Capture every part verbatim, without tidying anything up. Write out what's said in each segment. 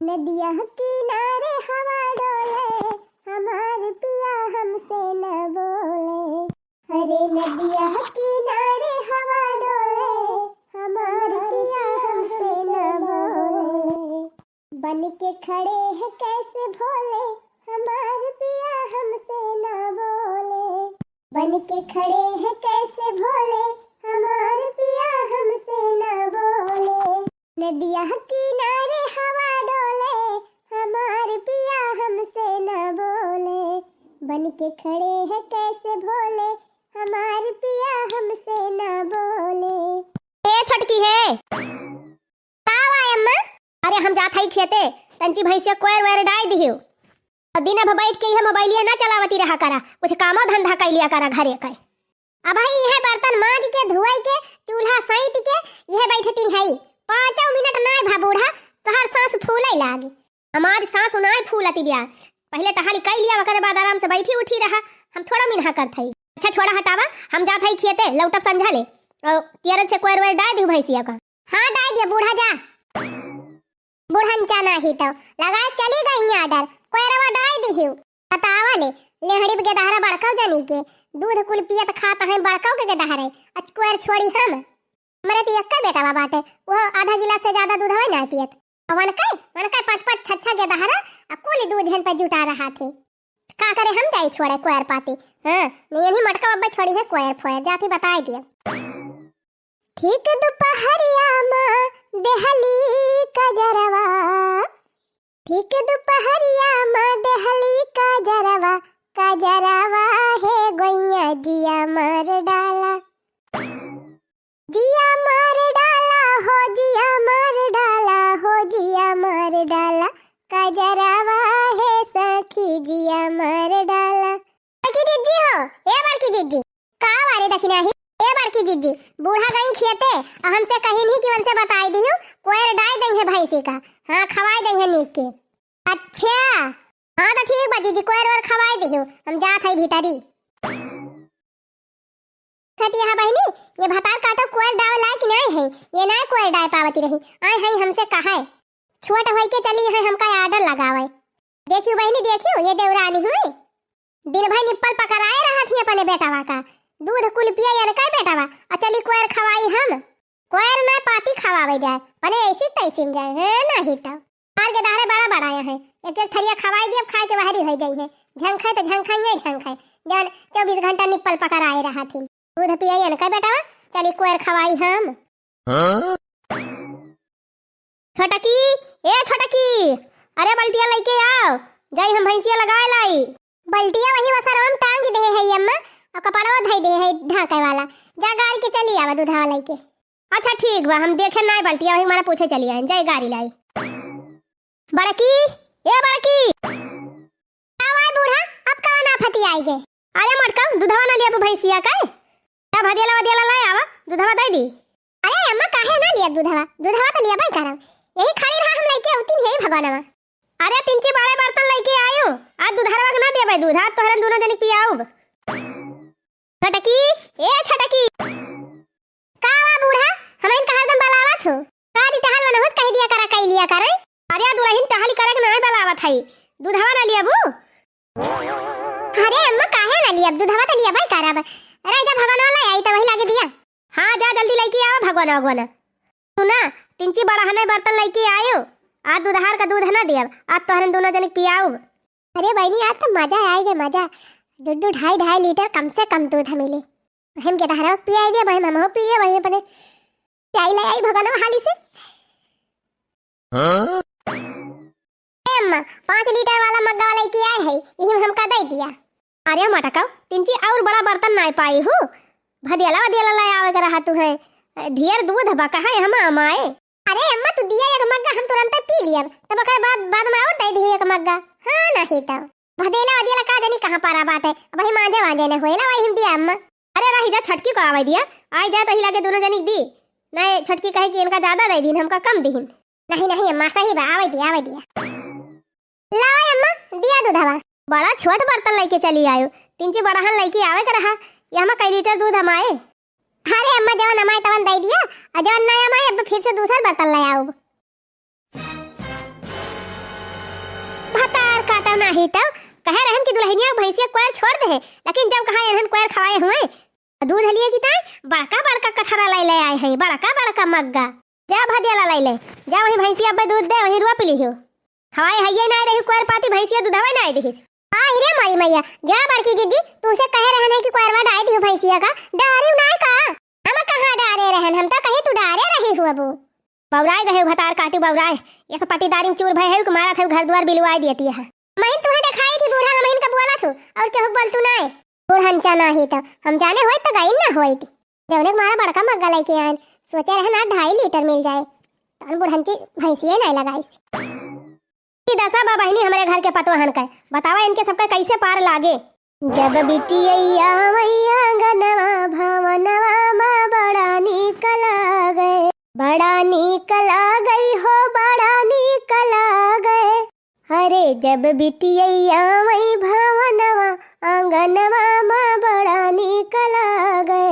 नदिया किनारे हवा डोले, हमार पिया हमसे न बोले। अरे नदिया किनारे हवा डोले, हमार पिया हमसे न बोले। बन के खड़े हैं कैसे भोले, हमार पिया हमसे न बोले। बन के खड़े हैं कैसे भोले, हमार पिया हमसे न बोले। नदिया किनारे हवा डोले, हमार पिया हमसे न बोले। बन के खड़े हैं कैसे भोले, हमार पिया हमसे न बोले। ए छोटकी है। का बा अम्मा? अरे हम जात हई खेते, तंची भैंसिया कोयर वोयर डाइ दिहियो। और दिन भर बैठ के इहे मोबाइलिया ना चलावती रहा करा, कुछ कामो धंधा कइ लिया करा घरे के। अबही इहे बर्तन माँज के, धोइ के, चूल्हा सैंत के, इहे बैठतिन हई। पाँचौ मिनट नाय भा बूढ़ा, तोहार साँस फूलै लागी। हमार साँस नाय फूलति बिया। पहिले टहली कइ लिया, ओकरे बाद आराम से बैठी उठी रहा। हम थोड़ा मिनहा करत हई। अच्छा छोड़ा हटावा, हम जात हई खेते, लौटब संझा ले। और तियरन से कोयर वोयर डाइ दिहु भैंसिया का। हाँ डाइ दिया बूढ़ा जा। बुढ़न चाना ही तो लगाए चली गई आडर, कोयरवा डाइ दिहु। बतावा ले, लेहड़ी के गेदहरा बड़कौ जनी के, दूध कुल पियत खात हैं बड़कौ के गेदहरे, अच कोयर छोड़ी हम। हमरे तो एक्कै बेटवा बाटे, वो आधा गिलास से ज्यादा दूधवा ना पियत। अ वनकै, वनकै पाँच पाँच छह छह गेदहरा, अ कुल दूधन पे जुटा रहा थे। का करे हम जाई छोड़े कोयर पाती। हाँ, नहीं मटका अब्बे छोड़ी है कोयर फोयर, जाती बताइ दिया। ठीक दुपहरिया मा देहली कजरवा, ठीक दुपहरिया मा देहली कजरवा, कजरवा हे गोइया जिया मार डाला। जिया मार डाला हो, जिया मार डाला हो, जिया मार डाला, कजरवा हे सखी जिया मार डाला। बड़की जिज्जी हो, ए बड़की जिज्जी, का वारे दखिनाही? ए बड़की जिज्जी, बूढ़ा गई खेते, अ हमसे कहिन ही कि उनसे बताइ दिहु, कोयर डाइ दइहे भैंसी का, हाँ खवाइ दइहे नीक के। अच्छा, हाँ तो ठीक बा जिज्जी, कोयर ओयर खवाइ दिहु, हम जात हई भीतरी। कहित हई बहिनी, ये भतार काटो कोयर डावे लायक नाय है, ये नाय कोयर डाय पावती रही, आय हई हमसे कहाय। छोट होई के चली है हमका आडर लगावे। देखियो बहिनी, देखियो, ये देवरानी हुई, दिन भर निप्पल पकराए रहत ही अपने बेटवा का, दूध कुल पिया इनका बेटवा, अ चली कोयर खवाई हम। कोयर ना पाती खवावे जाए, पने ऐसी तैसी में जाए, हैं, नाही तो। मार के दहाड़े बड़ा बड़ा आया है, एक एक थरिया खवाई दियब, खाए के बाहरी होई जाई है। झंखै तो झंखैये झंखै, जौन चउबीस घंटा निप्पल पकराए रहत ही। दूध पियाई इनका बेटवा, चली कोयर खवाई हम। हाँ? छोटकी, ए छोटकी, अरे बल्टिया लइके आओ, जाई हम भैंसिया लगाए लाई। बल्टिया वही वसरवा में टांग दे है अम्मा, और कपड़वा धई दे है ढांके वाला। जा गारी के चली आवा दूधवा लइके। अच्छा ठीक बा, हम देखे नाय बल्टिया, वही मारा पूछे चली आए, जाई गारी लाई। बड़की, ए बड़की। आवाय बूढ़ा, अब कवन आफती आई गे? अरे मटका, दूधवा ना लियाबू भैंसिया का? जा भदेला वदेला लाय आवा, दूधवा दे दी। अरे अम्मा, काहे ना लियाब दूधवा? दूधवा तो लियाबै करब। यही खड़ी रहा, हम लइके अउतीन यही भगवानवा। अरे तिनची बड़े बर्तन लइके आयो, आज दुधारवा के ना देबै दूध, आज तोहरन दोनों जनी पियाउब। छोटकी, ए छोटकी। का बा बूढ़ा, हमइन कहा एकदम बलावत हो? का दी टहल वनहुस कह दिया करा, कई लिया करे। अरे दुलहिन टहल करे के नाय बलावत हई, दूधवा ना लियाबू? अरे अम्मा काहे ना लियाब, दूधवा तो लियाबै करब। अरे जा भगवान वाला आई तो वही लागे दिया। हाँ जा जल्दी लइके आवा भगवान भगवान। सुना, तिनची बड़हने बर्तन लइके आयो, आज दुधार का दूध ना दियब, आज तोहरन दोनों जने पियाउब। अरे बहिनी, आज तो मजा आइ गे, मजा। दू दू ढाई ढाई लीटर कम से कम दूध मिली। हम के दहरवा पियाई दे, वही हमहू पी ले, वही अपने चाय ले आई भगवान हाली से। हाँ? ए अम्मा, पाँच लीटर वाला मग्गा वाला इके आए है, इही में हमका दे दिया। अरे मटकाओ, तिनची और बड़ा बर्तन नाय पाई हूँ, भदेला वदेला ले आवे के रहा तू है, ढेर दूध बा, कहाँ हम अमाए। अरे अम्मा, तू दिया एक मग्गा, हम तुरंते पी लियब, तब ओकर बाद, बाद में और दे दी एक मग्गा। हाँ, नहीं तो भदेला वदेला का जानी कहाँ पारा बाटे, वही मांजे वांजे ने होएला, वही हम दिया अम्मा। अरे रही जा, छटकी को आवे दिया, आई जाए तो ही लागे दोनों जनी दी, नहीं छटकी कहे कि इनका ज्यादा दे दीन, हमका कम दीन। नहीं नहीं अम्मा, सही बा, आवे दिया, आवे दिया। लावा अम्मा, दिया दूधवा। बड़ा छोट बर्तन लइके चली आयो, तिनची बड़हन लइके आवे के रहा, ये हमा कई लीटर दूध हमाए। अरे अम्मा, जवन हमाए तवन दे दिया, और जवन ना हमाए, अब फिर से दूसर बर्तन ले आउब। अही तउ कहे रहन कि दुलहिनिया भैंसिया कोयर छोड़ देहे, लेकिन जब कहा एनहन कोयर खवाए हुए, दूध लिए कि ताई बड़का बड़का कठरा लाई ले आए हैं, बड़का बड़का मग्गा। जा भदिया ला लाई ले, जा वही भैंसिया अब्बे दूध दे, वही रोप लिहो। खवाए हइये नाई रही कोयर पाती, भैंसिया दूधवा नाई दिहिस। आहि रे मारी मैया, जा बड़की जिज्जी, तू से कहे रहन है कि कोयरवा डाई दिहो भैंसिया का, डारी नाई का? हम कहाँ डारे रहन, हम तो कही तू डारे रही हुआ बू। बौराए गए भतार काटी बौराए, ये सब पट्टीदारी में चूर भय है कि मारा था घर द्वार बिलवाए देती है। महीन तुम्हें देखाई थी बूढ़ा, हम इनका बोला थू, और केहू बोल तू नाई। बुढ़नचा नाही तो हम जाने होइत तो गई ना होइत। जौने के मारा बड़का मग्गा लेके आयन, सोचे रहन आज ढाई लीटर मिल जाए, तन बुढ़नची भैंसिए नाई लगाइस। ई दसा बा बहिनी हमरे घर के पतोहन के, बतावा इनके सबके कैसे पार लागे। जब बिटिया मैया गनवा भवनवा मा बड़ा नीक लागे, बड़ा नीक लागे हो, बड़ा नीक लागे। अरे जब बिटिया वही भवनवा आंगनवा मा बड़ा नीक लागे।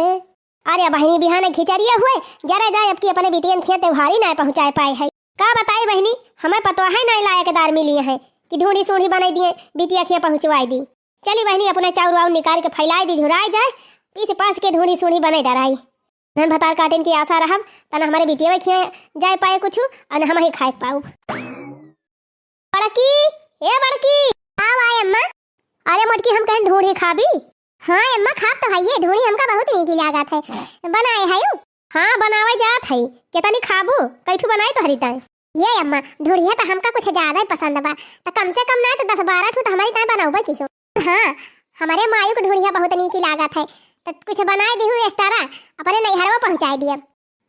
अरे बहिनी बिहान खिचड़िया हुए, जरा जाए अब की अपने बिटियन खेत त्योहारी नाय पहुँचाए पाए है। का बताई बहिनी, हमें पतोहे नाय लायकदार मिली है कि ढूंढी सूंढी बनाई दिए, बिटिया खिया पहुँचवाई दी। चली बहिनी अपने चाउर वाउर निकाल के फैलाई दी, झुराए जाए, पीस पास के ढूंढी सूंढी बनाई डराई। नन भतार काटिन की आशा रहब, तन हमारे बिटिया खिया जाए पाए कुछ, और हम ही खाए पाऊ। बड़की, ए बड़की। का बा अम्मा? अरे मोटकी, हम कहन ढूंढी खाबी? हाँ अम्मा, खाब तो हइये, ढूंढी हमका बहुत नीक लागत है। बनाए हयू? हाँ, बनावे जात है। केतनी खाबू? कई ठू बनाई तोहरी ताई? ये अम्मा, ढूंढिया तो हमका कुछ ज्यादा ही पसंद बा, तो कम से कम ना तो दस बारह ठू तो हमारी ताई बनौबे की हो। हाँ, हमारे मायू के ढूंढिया बहुत नीक लागत है, तो कुछ बनाए दिहू extra, अपने नैहरवा पहुँचाए दियब।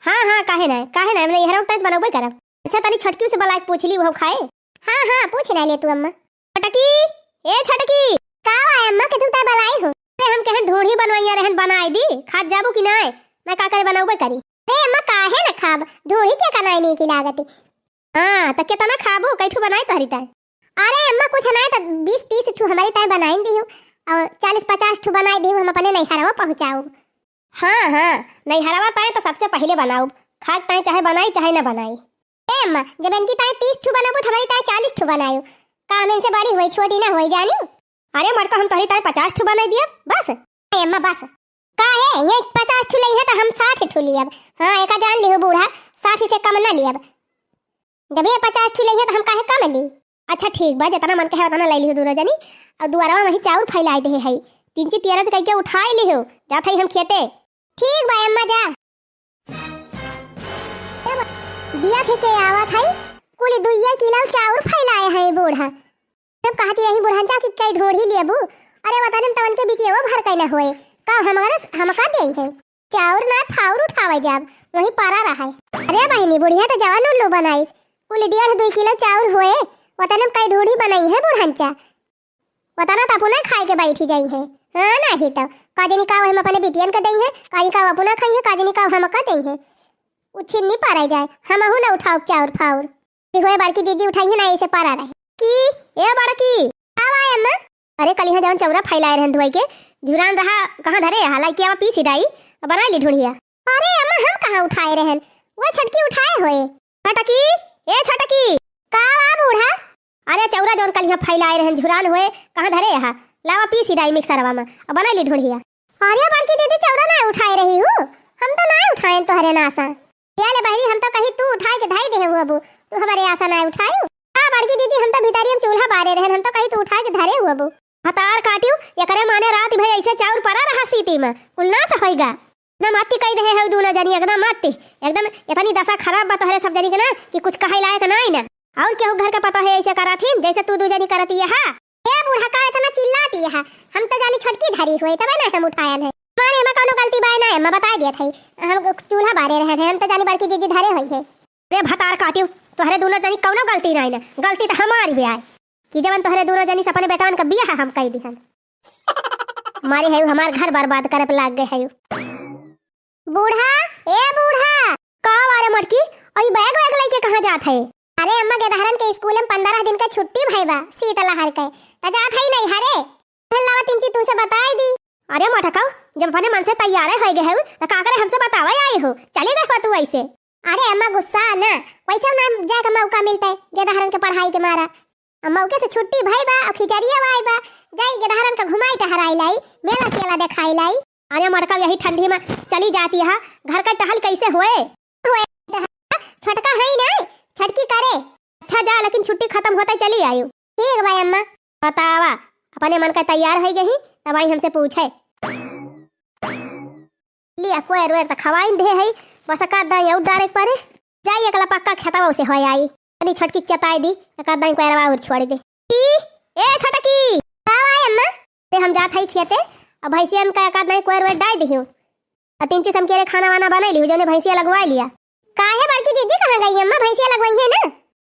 हाँ, हाँ, काहे ना, काहे ना, हम नैहरवा तक बनौबे करब। अच्छा, तनी छोटकी से बलाए के पूछ ली, वो खाए। हाँ, हाँ, पूछ ना ले तू अम्मा। छोटकी, ए छोटकी। का बा अम्मा, के तुम तय बलाई हो? अरे, हम कहन ढूंढी बनवैया रहन, बनाए दी, खात जाबू कि नाय? मैं का करे बनौबे करी। अरे अम्मा, काहे न खाब, ढूंढी के का नाय नीक लागती। हाँ, त केतना खाबू, कई ठू बनाई तोहरी ताई? अरे अम्मा, कुछ नाय त बीस तीस ठू हमारी ताई बनाइन दिहू, और चालीस पचास ठू बनाई दिहू, हम अपने नैहरवा पहुँचाऊ। हाँ, हाँ, नैहरवा ताई तो सबसे पहिले बनाउब, खाए ताई चाहे बनाई चाहे न बनाई। ए अम्मा, जब इनकी ताई तीस ठू बनाबू, तो हमारी ताई चालीस ठू बनायू। का हम इनसे बड़ी हुई, छोटी ना हुई, जानी? अरे मरता, हम तोहरी ताई पचास ठू बनाई दियब, बस। ए अम्मा, बस। का है, ये पचास ठू लई है, तो हम साठ ठू लियब। हाँ, एका जान लिहो बूढ़ा, साठ से कम ना लियब। जब ये पचास ठू लई है, तो हम काहे कम ली? अच्छा ठीक बा, जितना मन कहे उतना ले लिहो दूनो जनी। और दुआरवा वही चाउर फैलाए दे है, तीन ची तेरह से कह के उठाए लिहो, जात है हम खेते। ठीक बा अम्मा, जा। ए बा-, दिया थे के आवत है, कुल दुइया किलो चाउर फैलाए है बूढ़ा। जब कहती रही बुढ़नचा कि कई ढोढ़ी लेबू, अरे वतन में तवन के बिटिया वो भर कई ना होए, का हमारा, हमका देई है? चाउर ना फाउर उठावे जाब, वहीं परा रहा है। अरे बहिनी, बुढ़िया तो जवान उल्लू बनाइस, कुल डेढ़ दुई किलो चाउर होए, वतन में कई ढोढ़ी बनाई है बुढ़नचा। वतना त अपने खाए के बैठी जाई है। हाँ, नाही त का जनी का हम अपने बिटियन के दई है, का जनी का अपना खाई है, का जनी का हमका दई है। उछिन नहीं पारा जाए, हमहू ना उठाओ चाउर फाउर। जी होए बड़की जीजी उठाई है ना, ऐसे पारा रहे। की, ए बड़की। का बा अम्मा? अरे कल यहाँ जवन चौरा फैलाए रहन धोई के, झुरान रहा, कहाँ धरे? हालांकि अब पीसी डाई, बनाई ली ढूंढिया। अरे अम्मा, हम कहाँ उठाए रहन, वो छोटकी उठाए होए। छोटकी, ए छोटकी। का बा बूढ़ा? अरे चौरा जौन कल यहाँ फैलाए रहन झुरान होए, कहाँ धरे यहाँ? लावा पीसी डाई मिक्सरवा में, अब बनाई ली ढोढ़िया। अरे बड़की दीदी, चौरा ना उठाए रही हूँ, हम तो ना उठाए तोहरे नासा। या ले बहनी, हम तो कही तू उठाए के धाई दे हुआ बू, तू हमारे आसा ना उठाए। का बड़की दीदी, हम तो भीतरी हम चूल्हा बारे रहन, हम तो कही तू उठाए के धरे हुआ बू। हतार काटियो, एकरे माने रात भर ऐसे चाउर परा रहा सीटी में, कुल नास होइगा। एकदम अति कई देहे है दोनों जनी, एकदम अति, एकदम इतनी दशा खराब बा तोहरे सब जनी के ना कि कुछ कहे लायक नाई ना। और केहू घर का पता है ऐसे करत ही जैसे तू दू जनी करती है? ए बूढ़ा का इतना चिल्लाती है? हम तो जानी छोटकी धरी हुए तबे ना हम उठायन है। मारे में कौनो गलती बाय ना है, मैं बता दिया था, हम चूल्हा बारे रहे हैं, हम तो जानी बड़की जीजी धरे हुई है। रे भतार काटियो, तोहरे दोनों जनी कौनो गलती नाई ना, गलती तो हमारी भी आए। कि जवन तोहरे दोनों जनी से अपने बेटवन का बियाह हम कई दिहन। मारे है हमार घर बर्बाद करे पे लाग गए है। बूढ़ा, ए बूढ़ा। का बारे मटकी? अई बैग वैग लेके कहाँ जात है? अरे अम्मा, गेदहरन के स्कूल में पंद्रह दिन का छुट्टी भई बा, शीतलहर के। त जात है नहीं हरे। लावा तिनची तुमसे बताई दी। अरे मटका, जब अपने मन से तैयार हो गए हो, त का करे हमसे बतावे आई हो? चली गए हो तू ऐसे। अरे अम्मा गुस्सा ना, वैसे ना जाए का मौका मिलता है, गेदहरन के पढ़ाई के मारा। अब मौके से छुट्टी भई बा, अब खिचड़िया वाई बा, जाई गदहरन का घुमाई टहराई लाई, मेला सेला देखाई लाई। अरे मटका यही ठंडी में चली जाती है, घर का टहल कैसे होए? होए, छोटका है ना, छटकी करे। अच्छा जा, लेकिन छुट्टी खत्म होता ही चली आयु। ठीक बा अम्मा। बतावा, अपने मन का तैयार होई गई, तब आई हमसे पूछे। लिया, कोयर वेर त खवाइन दे है, बस का दाई और डारे के परे। जाई एकला पक्का खेतवा से होय आई। तनी छोटकी के चताई दी, एक आध दाई कोयरवा और छोड़ दे। ई, ए छोटकी, का बा अम्मा? ते हम जात हई खेते, अब भैंसियन का एक आध दाई कोयर वेर डाई दिहियो। आ तीन चीज हम केरे खाना वाना बनाई लिहु, जौने भैंसिया लगवाई लिया। काहे बड़की जीजी कहाँ गई अम्मा? भैंसिया लगवाई है ना?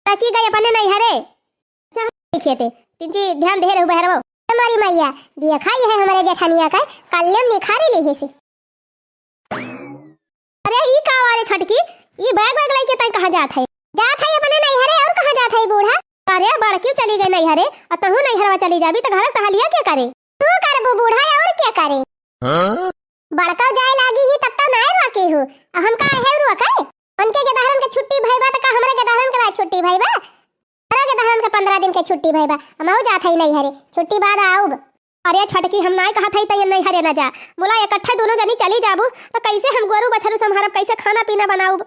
बड़की गई अपने नैहरे। अच्छा, खेते, तीन चीज ध्यान दे रहू बहरवो। हमारी मैया, देखा ये है हमारे जेठनिया का, कल्यम निखारी लिही से। अरे, ई का वाले छटकी, ई बैग वैग लेके तैं कहाँ जात है? जात है अपने नैहरे, और कहाँ जात है बूढ़ा? अरे, बड़की चली गई नैहरे, और तहू नैहरवा चली जाबी, तो घर टहलिया क्या करे? तू करबू बूढ़ा, और क्या करे? हाँ? बड़का जाए लागी ही, तब तो नाय रोके हो, अब हम का है रोके? उनके के दहरन के छुट्टी भई बा, तो का हमरे के दहरन के बा छुट्टी भई बा? हमरे के दहरन के पन्द्रह दिन के छुट्टी भई बा, हमहू जात है नैहरे, छुट्टी बाद आउब। अरे छटकी, हम नाय कहत हई तैं नैहरे ना जा। मुला इकट्ठे दोनों जनी चली जाबू, त कैसे हम गोरू बछरू संभारब, कैसे खाना पीना बनाउब?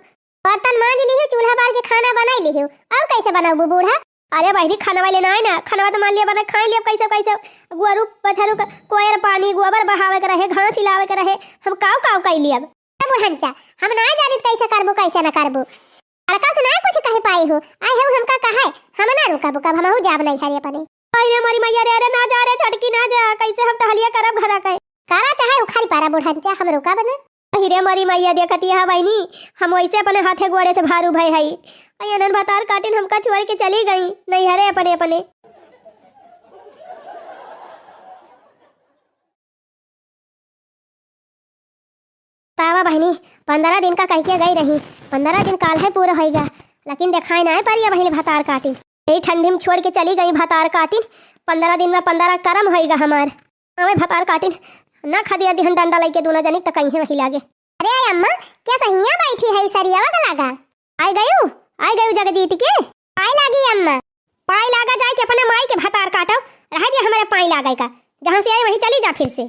बर्तन मांज लिहू, चूल्हा बार के खाना बनाई लिहू, और कैसे बनाउबू बूढ़ा? अरे बहिनी, खाना वाले ना आए ना, खाना तो मान लिया बना, खाई लिया कैसे कैसे। गोरू बछरू का कोयर पानी, गोबर बहावे के रहे, घास हिलावे के रहे, हम काव काव कई लिया। ए बुढ़ंचा, हम ना जानित कैसे करबू, कैसे ना करबू। बड़का से ना कुछ कह पाई हो, आए हो हमका कहे, हम ना रुकब, कब हमहू जाब नैहरे अपने। अरे मोरी मैया रे, अरे ना जा रे छटकी, ना जा, कैसे हम टहलिया करब घरा के? करा चाहे उखारी पारा बुढ़ंचा, हम रुकब ना। अहि रे मोरी मैया, देखत यह बहिनी, हम वैसे अपने हाथे गोड़े से भारू भय हई। अयनन भतार काटिन हमका छोड़ के चली गई नैहरे अपने अपने। तावा बहिनी, पन्द्रह दिन का कह के गई रही, पन्द्रह दिन काल है पूरा होइगा, लेकिन देखाई ना परी बहिनी भतार काटिन। यही ठंडी में छोड़ के चली गई भतार काटिन, पन्द्रह दिन में पन्द्रह करम होइगा हमार। हमें भतार काटिन ना खदिया दिहन डंडा लइके दोनों जनी त कहीं वही लागे। अरे अम्मा, क्या सहिया बैठी है सरियावा का लागा? आई गयू, आई गयू जगजीत के? पाई लागी अम्मा। पाई लागा जाए के अपने माई के भतार काटो, रह दिया हमारे पाई लागे का, जहाँ से आई वहीं चली जा फिर से।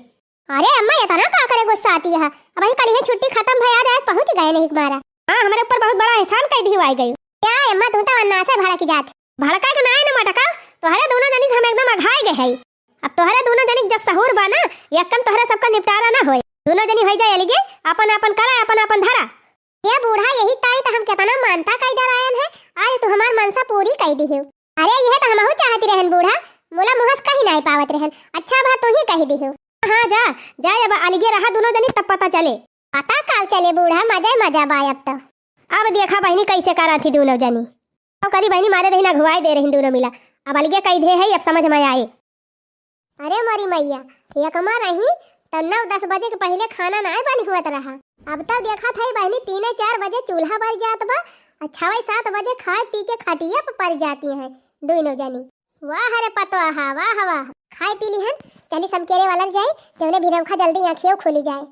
अरे अम्मा, इतना का करे गुस्सा आती है? अब वहीं कल ही छुट्टी खत्म भई, आ जाए पहुँच गए नहीं मारा। हाँ, हमारे ऊपर बहुत बड़ा एहसान कह दी आई गयू। क्या अम्मा, तू तो अन्ना से भड़क जात। भड़का के नाय न मटका, तोहरे दोनों जनी से हम एकदम अघाए गए हई। अब तोहरे दोनों जनी के जस सहूर बा ना, यक्कन तोहरे सबका निपटारा ना होए। दोनों जनी होई जाए अलगे, अपन अपन करा, अपन अपन धरा। ये बूढ़ा, यही ताई तो हम कितना मानता कई डरायन है, आज तू हमार मनसा पूरी कई दिहू। अरे यह तो हमहू चाहती रहन बूढ़ा, मुला मुहस कहीं नाय पावत रहन, अच्छा भा तू ही कही दिहू। हाँ जा, जा अब अलगे रहा दोनों जनी तब पता चले। पता काल चले बूढ़ा, मजा ही मजा बा अब तो। अब देखा बहिनी कैसे करा थी दोनों जनी। अब करी बहिनी मारे रही ना घुआई दे रही दोनों मिला। अब अलगे कई दे है, अब समझ में आए। अरे मोरी मैया, एकमा रही त नौ दस बजे के पहिले खाना नाय बन हुअत रहा। अब तो देखत है बहिनी तीने चार बजे चूल्हा बर जात बा, और छवे सात बजे खाए पी के खटिया पर पड़ जाती हैं दोनों जनी। वाह रे पतोहा, वाह वाह। खाए पी लिहन, चली समकेरे वाला जाए, जौने भिनौखा जल्दी आँखियों खुली जाए।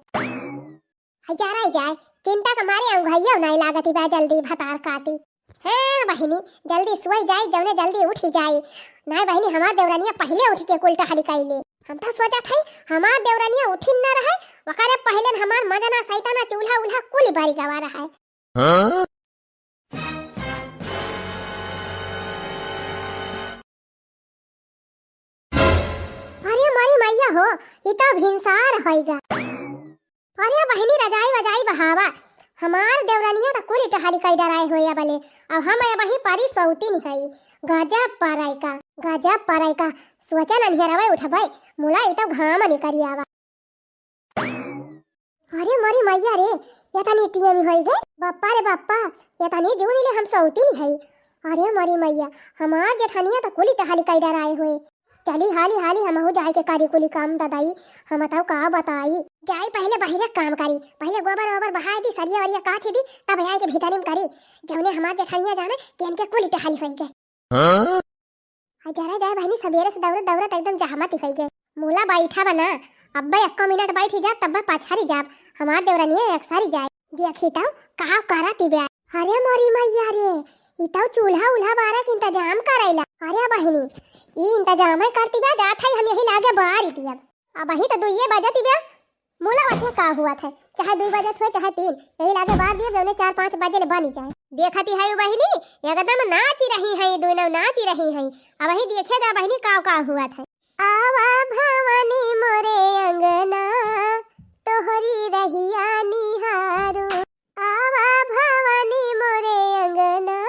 आई जा रे, आई जा, चिंता के मारे अंगुहैया नाई लागत बा, जल्दी भतार काटी। हाँ बहिनी, जल्दी सोई जाई, जौने जल्दी उठी जाई। नाई बहिनी, हमार देवरानिया पहिले उठ के कुल टहली कइले। हम तो सोचत हई, हमार देवरानिया उठिन ना रहे, वकरे पहिले हमार मजना सैताना चूल्हा उल्हा कुल बारी गवा रहा है। हाँ? अरे मोरी मैया हो, ई तो भिनसार होइगा। अरे बहिनी, रजाई वजाई बहावा, हमार देवरनिया तो कुल टहली कई डराए होए बले, अब हम अब वहीं परी सौतीन हई। गजब परई का, गजब परई का, सोचन अन्हेरवे उठबे, मुला ई तो घाम निकरी आवा। अरे मोरी मैया रे, ये तनी टीएम होई गए। बप्पा रे बप्पा, ये तनी जून ले हम सौतीन हई। अरे मोरी मैया, हमार जेठनिया तो कुली टहली कई डराए हुए। चली हाली हाली हमहू जाए के करी कुली काम ददाई, हम तो का बताई। जाई पहले बहिरे काम करी, पहले गोबर ओबर बहाए दी, सरिया वरिया काछ दी, तब आए के भीतरी में करी। जौने हमार जेठनिया जाने कि इनके कुली टहली होई गए। हाँ? आ जरा जाए बहिनी, सबेरे से दौड़त दौड़त एकदम जहमत ही होई गए। मूला बैठा बना, अब्बे एक्को मिनट बैठी जाब, तब्बे पछारी जाब। हमार देवरनिया एक सारी जाए। देखी तो, कहा करा ती ब्याह। अरे मोरी मैया रे, ई तउ चूल्हा उल्हा बारे के इंतजाम करैला। अरे बहिनी, ई इंतजाम है करती बा, जात है हम यही लागे बारी दियब। अबही त दुइये बजत बा, मुला वसे का हुआ था, चाहे दुइ बजत हुए चाहे तीन, यही लागे बार दियब, जौने चार पाँच बजे ले बनी जाए। देखती है बहिनी, एकदम नाची रही है, दोनों नाची रही है। अबही देखे जा बहिनी का का हुआ था। आवा भवानी मोरे अंगना, तोहरी रहिया निहारू। आवा भवानी मोरे अंगना,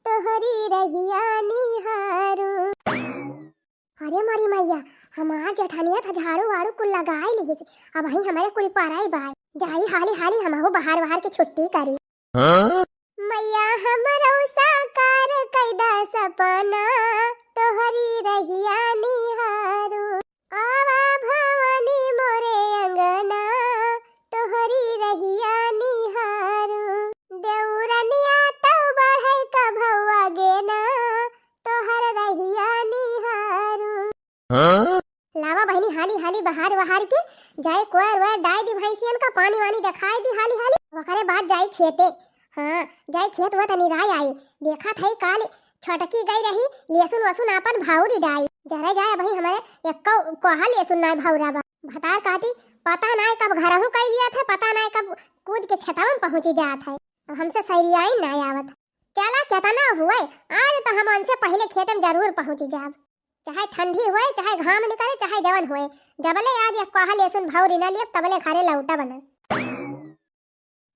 तोहरी रहिया निहारू। अरे मोरी मैया, हमार जेठनिया त झाड़ू वाड़ू कुल लगाए लिहिस, अबही हमरे कुल परई बाय। जाई हाली हाली हमहू बहार बहार के छुट्टी करी। हाँ? मैया हमरो साकार कैदा सपना, तोहरी रहिया निहारू। आवा भवानी मोरे अंगना, तोहरी रहिया निहारू। देउरनिया तउ बढ़ई का भौवा गेना, तोहर रहिया निहारू। हाँ? लावा बहिनी, हाली हाली बहार बहार के जाए कोयर वोयर डाय दी, भैंसियन का पानी वानी देखाए दी हाली हाली, ओकरे बाद जाई खेते। हाँ, जाई खेत में तनी राय आई। देखा थई काल छोटकी गई रही, लहसुन वसुन आपन भौरी डाई। जरे जाए अबही हमरे एक्को कोहा लहसुन नाय भौरा बा। भतार काटी, पता नाय कब घरहू कई लिया था, पता नाय कब कूद के खेतवा में पहुँची जात है। अब हमसे सरियाई नाय आवत। चला, केतना हुए, आज तो हम उनसे पहिले खेत में जरूर पहुँची जाब। चाहे ठंडी होए, चाहे घाम निकले, चाहे जवन होए, जबले आज एक कोहा लहसुन भौरी न लियब, तबले घरे लौटब न।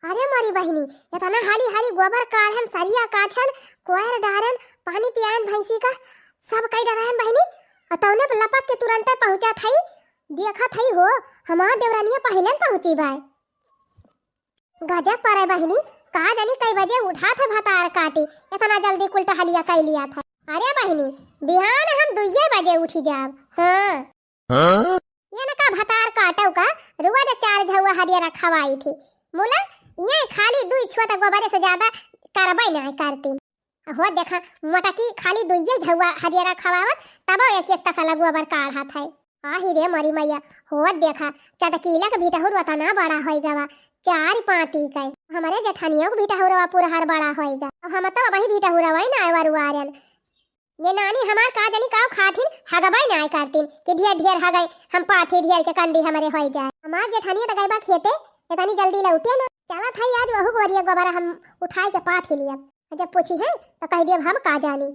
अरे मोरी बहिनी, एतना हाली हाली गोबर काढ़न, सरिया काछन, कोयर डारन, पानी पियान भैंसी का, सब कई डरायन बहिनी, और तौने पे लपक के तुरंते पहुँचा थई। देखा थई हो, हमार देवरानिया पहिलन पहुँची बाय। गजब परे बहिनी, का जानी कई बजे उठा थे भतार काटी, एतना जल्दी कुल टहलिया कई लिया थे। अरे बहिनी, बिहान हम दुइये बजे उठी जाब। हाँ। हाँ? ये न का भतार काटव का, रोज चार झौआ हरियरा खवाई थी। मुला, ये खाली दुई छुआ त गोबरे से ज्यादा करबे ना करती। हो देखा, मोटकी खाली दुइये झौआ हरियरा खवावत, तबो एक एक तसला गोबर काढ़त है। आही रे मोरी मैया, हो देखा, चटकीला के भिटहुर वतना बड़ा होई गवा, चार पाती के। हमरे जेठनिया के भिटहुरवा पुरहर बड़ा होई गा। हम तो अबही भिटहुरवा ही ना वरुआरन। ये नानी हमार का जानी काव खाथिन, हगबे नाय करतिन कि ढेर ढेर हगई, हम पाथी ढेर के कंडी हमरे होई जाए। हमार जेठनिया त गई बा खेते, एतनी जल्दी लौटे ना। चला थई आज वहू गोरिया गोबरा हम उठाई के पाथी लियब। जब पूछी है तो कह दियब हम का जानी।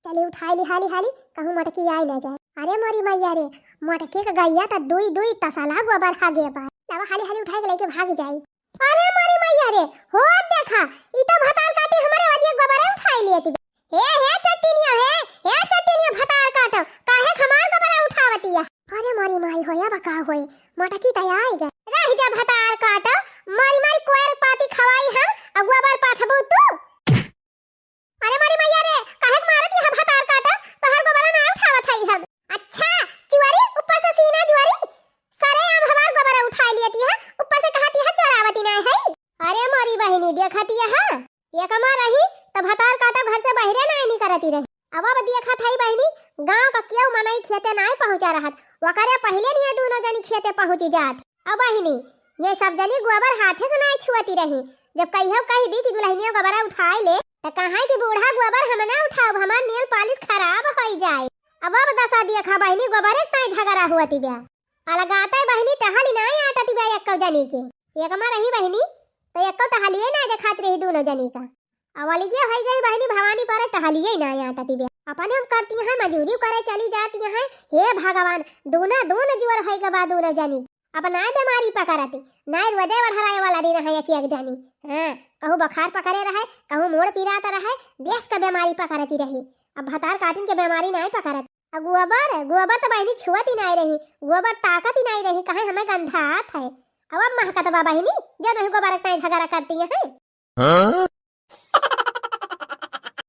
चली उठाई ली हाली हाली, कहूँ मटकी आई ना जाए। अरे मोरी मैया रे, मटकी के गैया त दुई दुई तसला गोबर हगे बा। लावा हाली हाली उठाई के लेके भागी जाई। अरे मोरी मैया रे, हो देखा, ई तो भतार काटी हमरे वरिया गोबरे उठाई लियत बा। हे, हे टट्टिनिया, हे, हे टट्टिनिया भतार काटो, काहे हमार गोबरा उठावतिया? अरे मोरी माई होया बा का होई, मोटकी त आई गए। रह जा भतार काटो, मारी मारी कोयर पाती खवाई हम, आ गोबर पाथबू तू। अरे मोरी मैया रे, काहे के मारतिया भतार काटो, तोहर गोबरा ना उठावत हई हम। अच्छा, चुअरी, ऊपर से सीना जुअरी, सरेआम हमार गोबरा उठाई लियतिया, ऊपर से कहतिया चोरावती ना है। अरे मोरी बहिनी, देखतिया है, एकमा रही, त भतार काटो घर से बहिरे नाय निकरती रही। अब, अब देखत हई बहिनी, गाँव का केहू मनई खेते नाय पहुँचा रहत, वकरे पहिले निये दूनो जनी खेते पहुँची जात। अब बहिनी, ये सब जनी गोबर हाथे से नाय छुअती रही। जब कहियो कह दी कि दुल्हनिया गोबरा उठाई ले, त कहाँ कि बूढ़ा गोबर हम ना उठाउब, हमार nail polish खराब होई जाए। अब, अब दसा देखा बहिनी, गोबरे के ताई झगड़ा हुअती ब्या। अलगाते बहिनी टहली नाय आटती बा एक्को जनी के। एकमा रही बहिनी, त एक्को टहलिए नाय देखात रही दूनो जनी का। अवलिगे होई गई बहिनी भवानी परे टहलिए नाय आटती बा। अपने हम करती हैं, मजूरी करे चली जाती हैं। हे भगवान, दूना दून जुअर होई गवा दूनो जनी। अब नाय बेमारी पकड़ती, नाय रोजे बढ़ाए वाला दिन है एक एक जनी। हाँ, कहूँ बुखार पकड़े रहे, कहूँ मोड़ पिरात रहे, देश का बेमारी पकड़ती रही। अब भतार काटिन के बेमारी नाय पकड़त। अब गोबर, गोबर त बहिनी छुअत ही नाय रही, गोबर ताकत ही नाय रही, कहे हमें गंधात है। अब, अब महकत बा बहिनी, जो नहीं गोबर इतना झगड़ा करती हैं। हाँ?